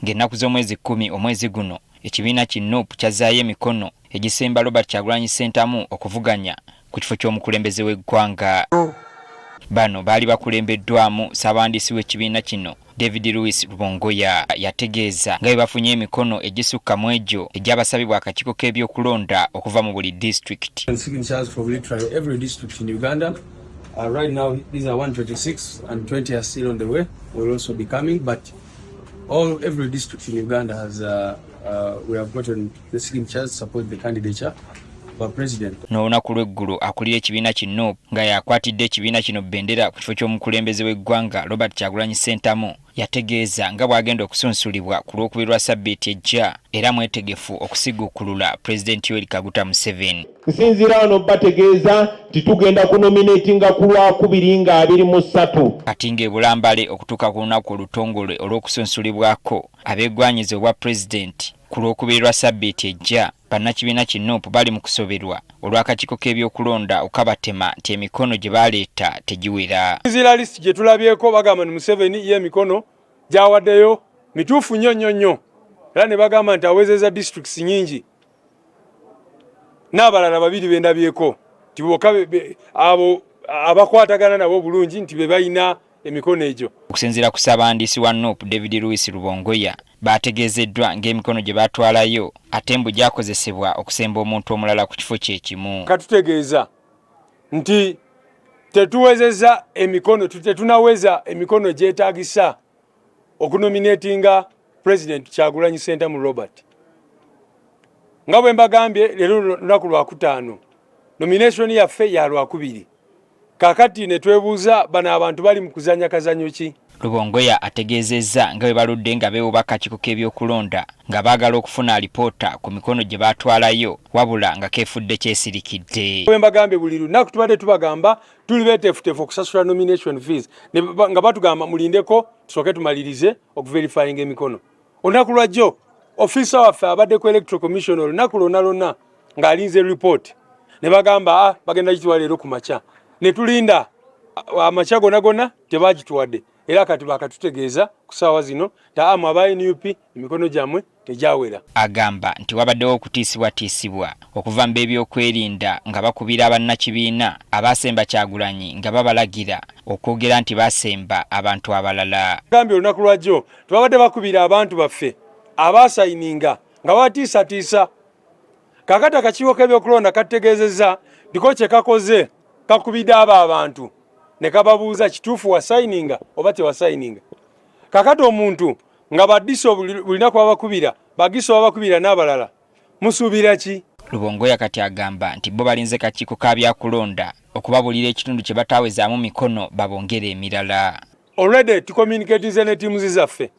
Ng'ennaku z'omwezi 10 omwezi guno, ekibiina ki Nup kyazzaayo emikono egisemba Robert Kyagulanyi Ssentamu okuvuganya ku kifo ky'omukulembeze w'eggwanga. Bano baali bakulembeddwamu ssaabawandiisi w'ekibiina kino David Lewis Rubongoya yategeeza nga bwe bafunye emikono egisukka mu egyo egyabasabibwa akakiiko k'ebyokulonda okuva mu buli disitulikiti. Signatures from literally every district in Uganda. Right now, these are 126 and 20 are still on the way. Will also be coming, but every district in Uganda has we have gotten the signatures to support the candidature for president. N'olunaku lw'eggulo, akulira ekibiina ki NUP nga yakwatidde ekibiina kino bendera ku kifo ky'omukulembeze w'eggwanga Robert Kyagulanyi Ssentamu yategeeza nga bw'agenda okusunsulibwa ku Lwokubiri lwa ssabbiiti ejja, era mwetegefu okusiguukulula Pulezidenti Yoweri Kaguta Museveni. Nsinziira wano bategeeza nti tugenda kunominatinga ku Lwakubiri nga 23. Kati ng'ebulambale okutuuka ku lunaku olutongole olw'okusunsulibwako abeegwanyiza obwa pulezidenti ku Lwokubiri lwa ssabbiiti ejja, bannakibiina ki NUP bali mu kusoberwa olw'akakiiko k'ebyokulonda okabatema nti emikono gye baleeta tegiwera. Nzira list gye tulabyeko, bagamba ni Museveni ye emikono gy'awaddeyo mituufu nnyo nnyo nnyo, era ne bagamba nti awezezza districts nyingi n'abalala babiri bendabyeko nti bokka abo abakwatagana nabo obulungi nti be balina emikono egyo. Okusinziira ku ssabawandiisi wa NUP David Lewis Rubongoya, baategeezeddwa ng'emikono gye batwalayo ate mbu gyakozesebwa okusemba omuntu omulala ku kifo kye kimu. Katutegeeza nti tetuwezezza emikono, tetunaweza emikono egyetaagisa okunominatinga President Kyagulanyi Ssentamu Robert. Nga bwe mbagambye, leero lunaku Lwakutaano, nomination yaffe ya Lwakubiri. Kaakati ne twebuuza, bano abantu bali mu kuzannya kazannyo ki? Rubongoya ategeezezza nga bwe baludde nga beewuba akakiiko k'ebyokulonda nga baagala okufuna alipoota ku mikono gye baatwalayo, wabula nga keefudde kyesirikidde. Bwe mbagambye, buli lunaku tubadde tubagamba tuli beeteefuteefu okusasula nomination fees, nga batugamba mulindeko tusooke tumalirize okuverifyinga emikono. Olunaku lwajjo ofiisa waffe abadde ku Electoral Commission olunaku lwonna lwonna ng'alinze report, ne bagamba, ah, bagenda gituwa leero ku makya, ne tulinda amakya gonna gonna, tebagituwadde. Era kati bakatutegeeza ku ssaawa zino taamu aba NUP emikono gyammwe tegyawera. Agamba nti wabaddewo okutiisibwatiisibwa okuva mu b'ebyokwerinda nga bakubira abannakibiina abaasemba Kyagulanyi nga babalagira okwogera nti baasemba abantu abalala. Gambye olunaku lwajjo tebabadde bakubira abantu baffe abaasayininga nga babatiisatiisa. Kaakati akakiiko k'ebyokulonda katutegeezezza ndiko kye kakoze, kakubidde abo abantu ne kababuuza, kituufu wasayininga oba tewasayininga? Kaakati omuntu nga badiso bulinaku babakubira, bagiso babakubira n'abalala, musuubira ki? Rubongoya kati agamba nti bo balinze kakiiko ka byakulonda okubabuulira ekitundu kye bataawezaamu mikono babongere emirala. Already tucommunicatinze ne teams zaffe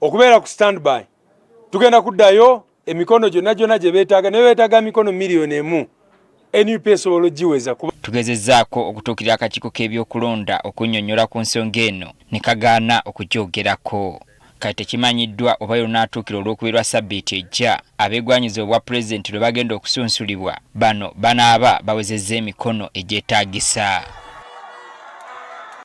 okubeera ku standby. Tugenda kuddayo emikono gyonna gyonna gye beetaaga, naye beetaaga mikono 1 million, NUP esobola ogiweza. Tugezezzaako okutuukirira akakiiko k'ebyokulonda okunnyonnyola ku nsonga eno ne kagaana okugyogerako. Kati tekimanyiddwa oba lunaatuukira Olwokubiri lwa ssabbiiti ejja abeegwanyiza obwa pulezidenti lwe bagenda okusunsulibwa, bano banaaba bawezezza emikono egyetaagisa.